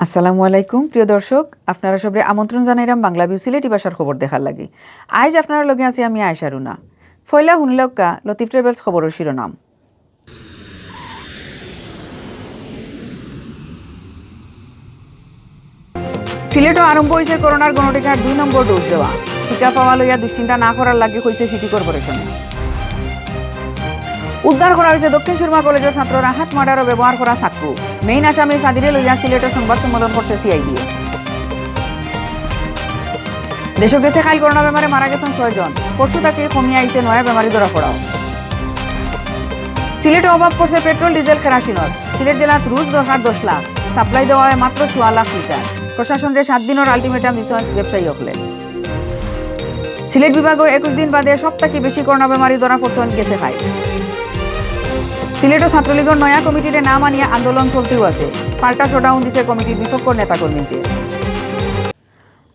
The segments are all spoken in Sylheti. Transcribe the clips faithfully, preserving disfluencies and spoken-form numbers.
আসসালামু আলাইকুম প্রিয় দর্শক, আপনারা সবরে আমন্ত্রণ জানাইরাম বাংলা ভিউ সিলেটি ভাষার খবর দেখার লাগি। আইজ আপনারার লগে আছি আমি আয়েশা রুনা। ফয়লা হুনিলাউক্কা লতিফ ট্রাভেলস খবরর শিরোনাম। সিলেটো আরম্ভ অইছে করোনার গণটিকার দুই নম্বর ডোজ দেওয়া। টিকা পাওয়া লইয়া দুশ্চিন্তা না করার লাগি কইছে সিটি কর্পোরেশনে। উদ্ধার করা অইছে দক্ষিণ সুরমা কলেজর ছাত্র রাহাত মার্ডারো ব্যবহার করা চাক্কু। মেইন আসামি সাদিরে লইয়া সিলেটো সংবাদ সম্মেলন করছে সিআইডিএ। দেশো গেছে কাইল করোনা বেমারে মারা গেছইন ছয় জন। পরশু থাকি কমিয়া আইছে নয়া বেমারি ধরা পড়াও। সিলেটো অভাব পড়ছে পেট্রোল, ডিজেল, কেরাসিনর। সিলেট জেলাত রোজ দরকার দশ লাখ, সাপ্লাই দেওয়া অয় মাত্র সোয়া লাখ লিটার। প্রশাসনরে সাত দিনর আলটিমেটাম দিছইন ব্যবসায়ী অকলে। সিলেট বিভাগো একুশ দিন বাদে সব থাকি বেশি করোনা বেমারি ধরা পড়ছইন গেছে কাইল। সিলেটো ছাত্রলীগর নয়া কমিটিরে না মানিয়া আন্দোলন চলতেউ আছে। পাল্টা শোডাউন দিছে কমিটির বিপক্ষর নেতাকর্মীতে।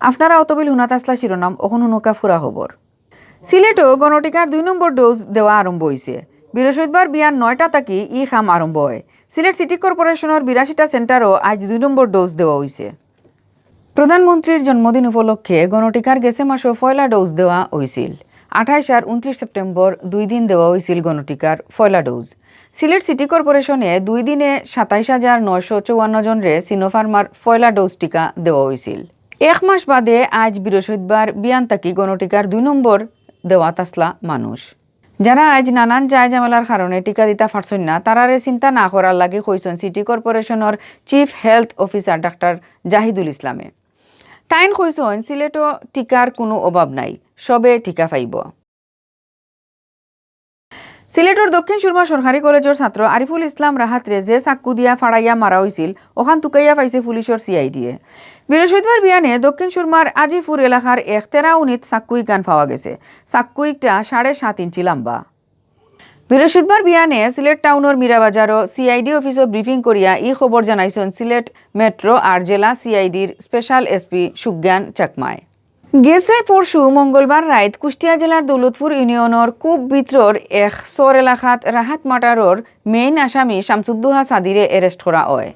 আপনারা অতবিল হুনাত আছলা শিরোনাম, অখন হুনুক্কা ফুরা খবর। সিলেটো গণটিকার দুই নম্বর ডোজ দেওয়া আরম্ভ অইছে। বৃহস্পতিবার বিয়ান নয়টা থাকি ই কাম আরম্ভ অয়। সিলেট সিটি কর্পোরেশনর বিরাশিটা সেন্টারো আইজ দুই নম্বর ডোজ দেওয়া অইছে। প্রধানমন্ত্রীর জন্মদিন উপলক্ষে গণটিকার গেছে মাসো পয়লা ডোজ দেওয়া অইছিল। আঠাইশ আর ঊনত্রিশ সেপ্টেম্বর দুই দিন দেওয়া অইছিল গণটিকার পয়লা ডোজ। সিলেট সিটি কর্পোরেশনে দুই দিনে সাতাইশ হাজার নয়শো চুয়ান্ন জনরে সিনোফার্মার পয়লা ডোজ টিকা দেওয়া অইছিল। এক মাস বাদে আইজ বৃহস্পতিবার বিয়ান থাকি গণটিকার দুই নম্বর দেওয়াত আছলা মানুষ। যারা আইজ নানান যায় ঝামেলার কারণে টিকা দিতা পারছইন না, তারারে চিন্তা না করার লাগি কইছইন সিটি কর্পোরেশনর চিফ হেলথ অফিসার ডাক্তার জাহিদুল ইসলামে। তাইন কইছইন, সিলেটো টিকার কুনু অভাব নাই, সবে টিকা পাইবো। সিলেটর দক্ষিণ সুরমা সরকারি কলেজর ছাত্র আরিফুল ইসলাম রাহাতরে যে চাক্কু দিয়া ফাড়াইয়া মারা অইছিল, অখান তুকাইয়া পাইছে পুলিশর সিআইডিএ। বৃহস্পতিবার বিয়ানে দক্ষিণ সুরমার আজিপুর এলাকার এক তেরা উনিত চাক্কু ইখান পাওয়া গেছে। চাক্কু ইকটা সাড়ে সাত ইঞ্চি লম্বা। বৃহস্পতিবার বিয়ানে সিলেট টাউনর মীরাবাজারো সিআইডি অফিসো ব্রিফিং করিয়া ই খবর জানাইছইন সিলেট মেট্রো আর জেলা সিআইডির স্পেশাল এসপি সুজ্ঞান চাকমায়। গেছে পরশু মঙ্গলবার রাইত কুষ্টিয়া জেলার দৌলতপুর ইউনিয়নর কুব ভিতরর এক চর এলাকাত রাহাত মার্ডারর মেইন আসামি শামসুদ্দোহা সাদিরে এরেস্ট করা অয়।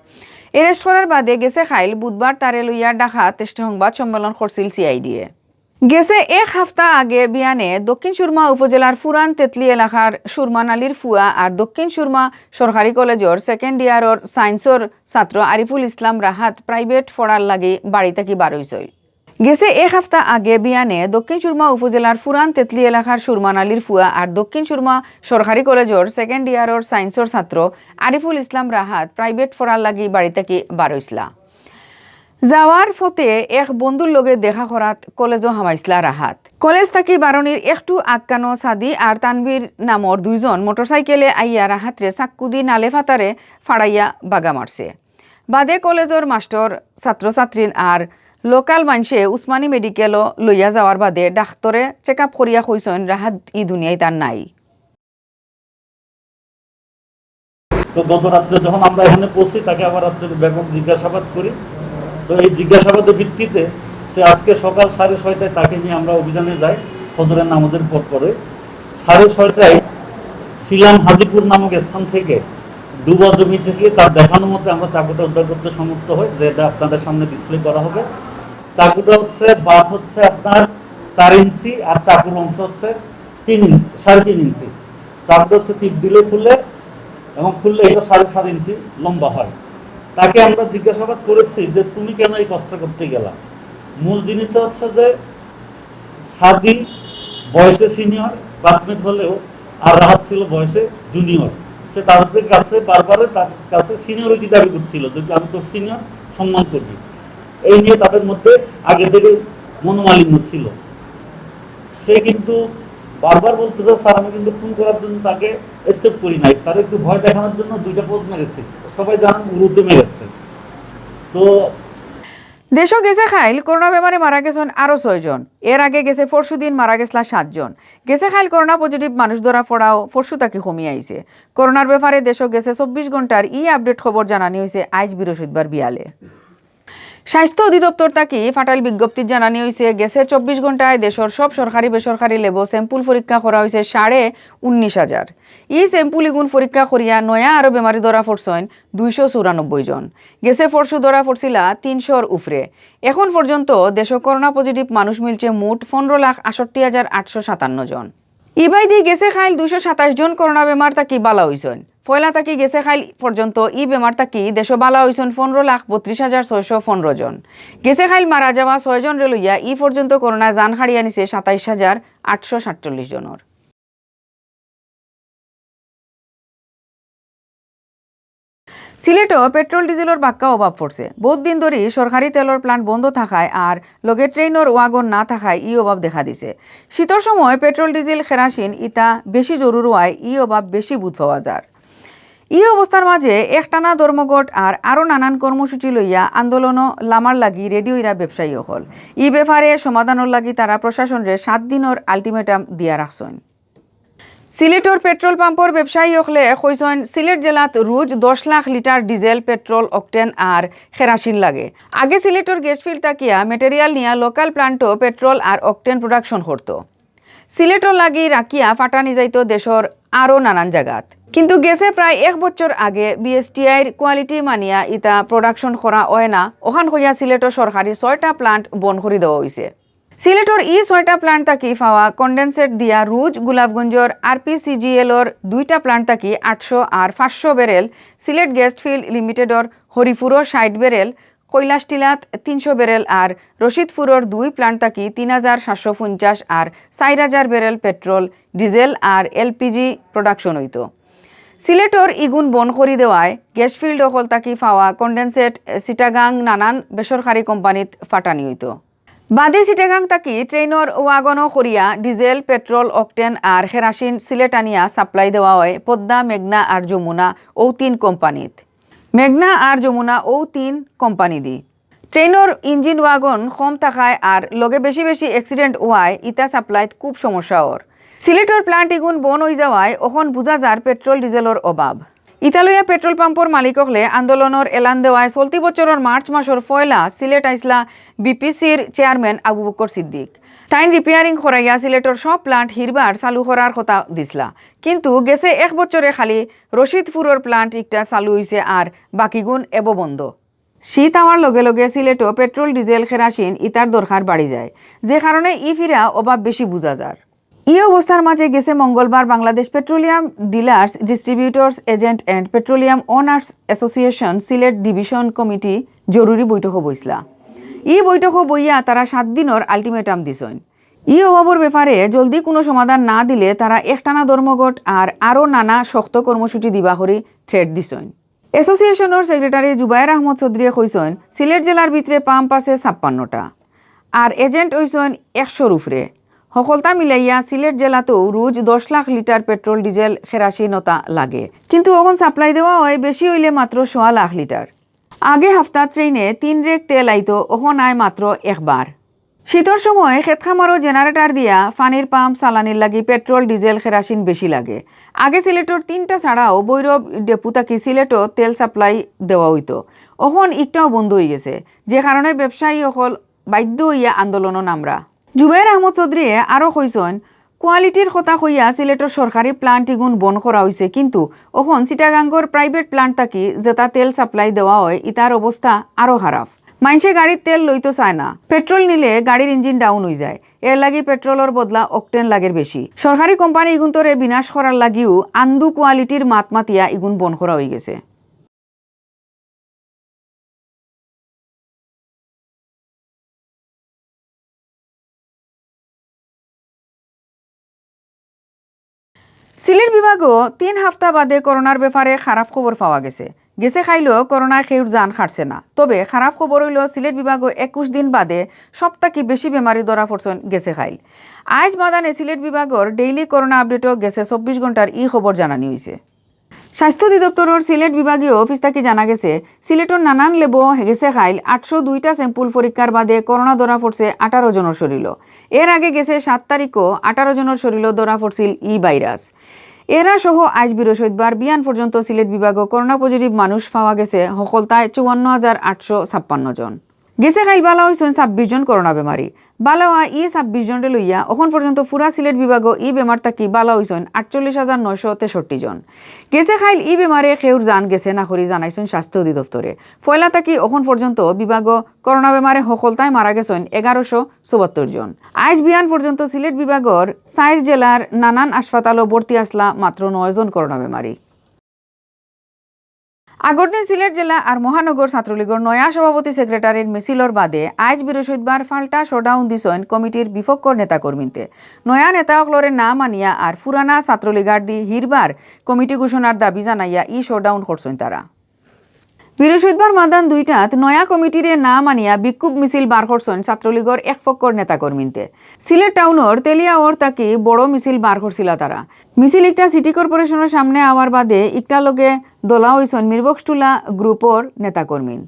এরেস্ট করার বাদে গেছে কাইল বুধবার তারে লইয়া ঢাকাত সংবাদ সম্মেলন করছিল সিআইডিএ। গেছে এক হাপ্তা আগে বিয়ানে দক্ষিণ সুরমা উপজেলার পুরান তেতলি এলাকার সুরমান আলীর ফুয়া আর দক্ষিণ সুরমা সরকারি কলেজর সেকেন্ড ইয়ারর সায়েন্সর ছাত্র আরিফুল ইসলাম রাহাত প্রাইভেট পড়ার লাগি বাড়ি থাকি বার অইছইল। গেছে এক হাপ্তা আগে বিয়ানে দক্ষিণ সুরমা উপজেলার পুরান তেতলি এলাকার সুরমান আলীর ফুয়া আর দক্ষিণ সুরমা সরকারি কলেজর সেকেন্ড ইয়ারর সায়েন্সর ছাত্র আরিফুল ইসলাম রাহাত প্রাইভেট পড়ার লাগি বাড়ি থাকি বার অইছলা। যাওয়ার পথে এক বন্ধুর লগে দেখা করাত কলেজো হামাইছলা রাহাত। কলেজ থাকি বারনির একটু আগখানো সাদি আর তানভীর নামর দুইজন মোটরসাইকেলে আইয়া রাহাতরে চাক্কুদি নালে ফাতারে ফাড়াইয়া বাগা মারছে। বাদে কলেজর মাস্টর, ছাত্রছাত্রীন আর লোকাল মানষে উসমানী মেডিকেলো লইয়া যাওয়ার বাদে ডাক্তরে চেক আপ করিয়া কইছইন রাহাত ই দুনিয়াত আর নাই। তো গত রাত্রে যখন আমরা এখানে পৌঁছি, তাকে আবার রাত্রে ব্যাপক জিজ্ঞাসাবাদ করি। তো এই জিজ্ঞাসাবাদের ভিত্তিতে সে আজকে সকাল সাড়ে ছয়টায় তাকে নিয়ে আমরা অভিযানে যাই। ফজরের নামাজের পর পরে সাড়ে ছয়টায় সিলাম হাজিপুর নামক স্থান থেকে ডুবা জমি থেকে তার দেখানো মতে আমরা চাকুটা উদ্ধার করতে সমর্থ হই, যেটা আপনাদের সামনে ডিসপ্লে করা হবে। চাকুটা হচ্ছে, বাট হচ্ছে আপনার চার ইঞ্চি আর চাকুর অংশ হচ্ছে তিন ইঞ্চি, সাড়ে তিন ইঞ্চি। চাকুটা হচ্ছে টিপ দিলে খুলে এবং খুললে এটা সাড়ে সাত ইঞ্চি লম্বা হয়। তাকে আমরা জিজ্ঞাসাবাদ করেছি যে তুমি কেন এই কাজটা করতে গেলা। মূল জিনিসটা হচ্ছে যে সাদি বয়সে সিনিয়র ক্লাসমেট হলেও আর রাহাত ছিল বয়সে জুনিয়র। সে তাদের কাছে বারবার তার কাছে সিনিয়রিটি দাবি করছিল যে আমি তো সিনিয়র, সম্মান করবি। এই নিয়ে তাদের মধ্যে আগে থেকে মনোমালিন্য ছিল। সে কিন্তু বারবার বলতেছে, স্যার, আমি কিন্তু খুন করার জন্য তাকে অ্যাকসেপ্ট করি নাই, তার একটু ভয় দেখানোর জন্য দুইটা পোজ মেরেছি। সবাই জানেন উরুতে মেরেছে। তো দেশো গেছে কাইল করোনা বেমারে মারা গেছইন আরও ছয়জন। এর আগে গেছে পরশুদিন মারা গেছলা সাতজন। গেছে কাইল করোনা পজিটিভ মানুষ ধরা পড়াও পরশু থাকি কমি আইছে। করোনার ব্যাপারে দেশো গেছে চব্বিশ ঘন্টার ই আপডেট খবর জানানি অইছে আইজ বৃহস্পতিবার বিয়ালে। স্বাস্থ্য অধিদপ্তর থাকি ফাটাইল বিজ্ঞপ্তিত জানানি অইছে, গেছে চব্বিশ ঘন্টায় দেশর সব সরকারি বেসরকারি ল্যাবো sample পরীক্ষা করা অইছে সাড়ে উনিশ হাজার। ই sample ইগুন পরীক্ষা করিয়া নয়া আরো বেমারি ধরা পড়ছইন দুইশো চুরানব্বই জন। গেছে পরশু ধরা পড়ছিলা তিনশোর উপরে। এখন পর্যন্ত দেশো করোনা positive মানুষ মিলছে মোট পনেরো লাখ আটষট্টি হাজার আটশো সাতান্ন জন। ইবায়দি গেছে কাইল দুইশো সাতাইশ জন করোনা বেমার থাকি বালা অইছইন। পয়লা থাকি গেছে কাইল পর্যন্ত ই বেমার থাকি দেশো বালা অইছইন পনেরো লাখ বত্রিশ হাজার ছয়শো পনেরো জন। গেছে কাইল মারা যাওয়া ছয় জনরে লইয়া ই পর্যন্ত করোনায় জান কাড়িয়া নিছে সাতাইশ হাজার আটশো সাতচল্লিশ জনর। সিলেটো পেট্রোল ডিজেলর বাক্কা অভাব পড়ছে। বউত দিন ধরি সরকারি তেলর plant বন্ধ থাকায় আর লগে ট্রেইনর ওয়াগন না থাকায় ই অভাব দেখা দিছে। শীতর সময় পেট্রোল, ডিজেল, কেরাসিন ইতা বেশি জরুর অওয়ায় ই অভাব বেশি বুধ পাওয়া যার। ই অবস্থার মাঝে একটানা ধর্মঘট আর আরো নানান কর্মসূচি লইয়া আন্দোলনো লামার লাগি রেডি অইরা ব্যবসায়ী অকল। ই ব্যাপারে সমাধানর লাগি তারা প্রশাসনরে সাত দিনর ultimatum দিয়া রাখছইন। সিলেটর পেট্রোল পাম্পর ব্যবসায়ী অকলে কইছইন, সিলেট জেলাত রোজ দশ lakh litre diesel, petrol, octane আর কেরাসিন লাগে। আগে সিলেটর গ্যাস ফিল্ড থাকিয়া material নিয়া local plant-ও পেট্রোল আর অকটেন production করতো। সিলেটর লাগি রাখিয়া ফাটানি যাইতো দেশর আরো নানান জাগাত। কিন্তু গেছে প্রায় এক বছর আগে বিএসটিআইর quality মানিয়া ইতা production করা অয় না, অখান কইয়া সিলেটর সরকারি ছয়টা plant বন্ধ করি দেওয়া অইছে। সিলেটর ই ছয়টা plant থাকি পাওয়া condensate দিয়া রোজ গোলাপগঞ্জর আরপিসিজিএলর দুইটা plant থাকি আটশো আর পাঁচশো ব্যারেল, সিলেট গ্যাস ফিল্ড লিমিটেডর হরিপুরর ষাইট ব্যারেল, কৈলাসটিলাত তিনশো ব্যারেল আর রশিদপুরর দুই plant থাকি তিন হাজার সাতশো পঞ্চাশ আর চাইর হাজার ব্যারেল পেট্রোল, ডিজেল আর এলপিজি production অইতো। সিলেটর ইগুন বন্ধ করি দেওয়ায় গ্যাস ফিল্ড অকল থাকি পাওয়া condensate চিটাগাং নানান বেসরকারি কোম্পানিত ফাটানি অইতো। বাদে চিটাগাং থাকি ট্রেইনর ওয়াগনো করিয়া ডিজেল, পেট্রোল, অকটেন আর কেরাসিন সিলেট আনিয়া supply দেওয়া অয় পদ্মা, মেঘনা আর যমুনা অউ তিন কোম্পানিত। মেঘনা আর যমুনা অউ তিন কোম্পানিদি। ট্রেইনর ইঞ্জিন ওয়াগন কম থাকায় আর লগে বেশি বেশি accident অওয়ায় ইতা supplyত খুব সমস্যা অর। সিলেটর plant ইগুন বন্ধ অই যাওয়ায় অখন বুঝা যার পেট্রোল ডিজেলর অভাব। ইতা লইয়া পেট্রোল পাম্পর মালিক অকলে আন্দোলনর এলান দেওয়ায় চলতি বছরর মার্চ মাসর পয়লা সিলেট আইসলা বিপিসির চেয়ারম্যান আবু বকর সিদ্দিক। তাইন repairing করাইয়া সিলেটর সব plant হিরবার চালু করার কথা দিসলা। কিন্তু গেছে এক বছরে খালি রশিদপুরর plant একটা চালু অইছে আর বাকিগুন এবো বন্ধ। শীত আওয়ার লগে লগে সিলেটো পেট্রোল, ডিজেল, কেরাসিন ইতার দরকার বাড়ি যায়, যে কারণে ই ফিরা অভাব বেশি বুঝা যার। ই অবস্থার মাঝে গেছে মঙ্গলবার বাংলাদেশ পেট্রোলিয়াম ডিলার্স, ডিস্ট্রিবিউটর্স, agent and petroleum owners association Sylhet division committee জরুরি বৈঠকো বইসলা। ই বৈঠকো বইয়া তারা সাত দিনর ultimatum দিছইন। ই অভাবর ব্যাপারে জলদি কুনু সমাধান না দিলে তারা একটানা ধর্মঘট আর আরো নানা শক্ত কর্মসূচি দিবা করি threat দিছইন। অ্যাসোসিয়েশনর সেক্রেটারি জুবায়ের আহমদ চৌধুরীয়ে কইছইন, সিলেট জেলার ভিতরে পাম্প আছে ছাপ্পান্নটা, আর এজেন্ট অইছইন একশোর উপরে। হকলতা মিলাইয়া সিলেট জেলাতেও রোজ দশ lakh litre petrol, diesel, kerosene অতা লাগে, কিন্তু অখন supply দেওয়া অয় বেশি অইলে মাত্র সোয়া লাখ লিটার। আগে হাপ্তাত ট্রেইনে তিন রেক তেল আইতো, অখন আয় মাত্র একবার। শীতর সময় খেত খামারো জেনারেটর দিয়া পানির পাম্প চালানির লাগি পেট্রোল, ডিজেল, কেরাসিন বেশি লাগে। আগে সিলেটর তিনটা ছাড়াও ভৈরব ডেপু থাকি সিলেটো তেল supply দেওয়া অইতো, অখন ইকটাও বন্ধ অইগেছে, যে কারণে ব্যবসায়ী অকল বাধ্য অইয়া আন্দোলনো নামরা। জুবায়ের আহমদ চৌধুরীয়ে আরো কইছইন, কোয়ালিটির কথা কইয়া সিলেটর সরকারি plant ইগুন বন্ধ করা অইছে, কিন্তু অখন চিটাগাঙ্গর private plant থাকি যেতা তেল supply দেওয়া অয়, ইতার অবস্থা আরো খারাপ। মাইনষে গাড়ির তেল লইতো চায় না, পেট্রোল নিলে গাড়ির ইঞ্জিন down অইযায়, এরলাগি পেট্রোলর বদলা অকটেন লাগের বেশি। সরকারি কোম্পানি ইগুন্তরে বিনাশ করার লাগিও আন্দু কোয়ালিটির মাত মাতিয়া ইগুন বন্ধ করা অইগেছে। সিলেট বিভাগো তিন হাপ্তা বাদে করোনার ব্যাপারে খারাপ খবর পাওয়া গেছে। গেছে কাইলো করোনায় কেউর জান কাটছে না। তবে খারাপ খবর অইলো সিলেট বিভাগো একুশ দিন বাদে সব থাকি বেশি বেমারি ধরা পড়ছইন গেছে কাইল। আইজ মাদানে সিলেট বিভাগর daily করোনা আপডেটো গেছে চব্বিশ ঘন্টার ই খবর জানানি অইছে। স্বাস্থ্য অধিদপ্তরর সিলেট বিভাগীয় অফিস থাকি জানা গেছে, সিলেটর নানান ল্যাবো গেছে কাইল আটশো দুইটা sample পরীক্ষার বাদে করোনা ধরা পড়ছে আঠারো জনর শরীলো। এর আগে গেছে সাত তারিখও আঠারো জনর শরীলো ধরা পড়ছিল ই ভাইরাস। এরা সহ আইজ বৃহস্পতিবার বিয়ান পর্যন্ত সিলেট বিভাগো করোনা positive মানুষ পাওয়া গেছে হকলতায় চুয়ান্ন হাজার আটশো ছাপ্পান্ন জন। গেছে কাইল বালা অইছইন ছাব্বিশ জন করোনা বেমারি। বালা অওয়া ই ছাব্বিশ জনরে লইয়া অখন পর্যন্ত পুরা সিলেট বিভাগো ই বেমার থাকি বালা অইছইন আটচল্লিশ হাজার নয়শো তেষট্টি জন। গেছে কাইল ই বেমারে কেউর জান গেছে না করি জানাইছইন স্বাস্থ্য অধিদপ্তরে। পয়লা থাকি অখন পর্যন্ত বিভাগো করোনা বেমারে হকলতায় মারা গেছইন এগারোশো চুয়াত্তর জন। আইজ বিয়ান পর্যন্ত সিলেট বিভাগর চাইর জেলার নানান হাসপাতালো ভর্তি আছলা মাত্র নয় জন করোনা বেমারি। আগর দিন সিলেট জেলা আর মহানগর ছাত্রলীগর নয়া সভাপতি সেক্রেটারির মিছিলর বাদে আইজ বৃহস্পতিবার ফাল্টা শোডাউন দিছইন কমিটির বিপক্ষর নেতাকর্মীন্তে। নয়া নেতা অকলরে না মানিয়া আর পুরানা ছাত্রলীগার্দি হিরবার কমিটি ঘোষণার দাবি জানাইয়া ই শোডাউন করছইন তারা। বৃহস্পতিবার মাদান দুইটাত নয়া কমিটিরে না মানিয়া বিক্ষোভ মিছিল বার করছইন ছাত্রলীগর এক পক্ষর নেতাকর্মীন্তে। সিলেট টাউনর তেলিয়াওর থাকি বড় মিছিল বার করছিলা তারা। মিছিল ইকটা সিটি কর্পোরেশনর সামনে আওয়ার বাদে ইকটা লগে দলা অইছইন মিরবক্সটুলা গ্রুপর নেতাকর্মীন।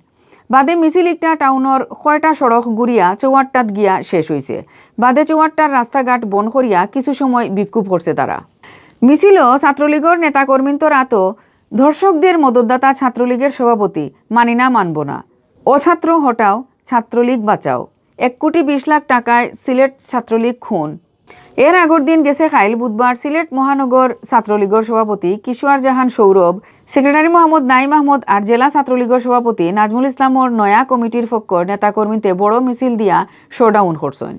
বাদে মিছিল ইকটা টাউনর কয়টা সড়ক ঘুরিয়া চৌহাট্টাত গিয়া শেষ অইছে। বাদে চৌহাট্টার রাস্তাঘাট বন্ধ করিয়া কিছু সময় বিক্ষোভ করছে তারা। মিছিলো ছাত্রলীগর নেতাকর্মীন্তর আতো ধর্ষকদের মদতদাতা ছাত্রলীগের সভাপতি মানি না মানব না, অছাত্র হটাও, ছাত্রলীগ বাঁচাও, এক কোটি বিশ লাখ টাকায় সিলেট ছাত্রলীগ খুন। এর আগর দিন গেছে কাইল বুধবার সিলেট মহানগর ছাত্রলীগর সভাপতি কিশোয়ার জাহান সৌরভ, সেক্রেটারি মোহাম্মদ নাইম আহমদ আর জেলা ছাত্রলীগর সভাপতি নাজমুল ইসলামর নয়া কমিটির পক্ষর নেতাকর্মীতে বড় মিছিল দিয়া শোডাউন করছইন।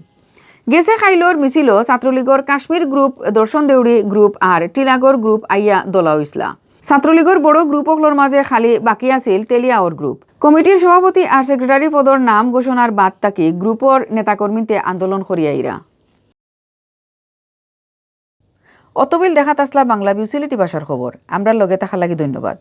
গেছে কাইলর মিছিলো ছাত্রলীগর কাশ্মীর গ্রুপ, দর্শন দেউড়ি গ্রুপ আর টিলাগড় গ্রুপ আইয়া দলা অইছলা। ছাত্রলীগর বড় গ্রুপ অকলর মাঝে খালি বাকি আছিল তেলিয়াওর গ্রুপ। কমিটির সভাপতি আর সেক্রেটারি পদর নাম ঘোষণার বাদ থাকি গ্রুপর নেতাকর্মীতে আন্দোলন করিয়া আইরা। অতবিল দেখাত আছলা বাংলা ভিউ সিলেটি ভাষার খবর। আমরার লগে থাকার লাগি ধন্যবাদ।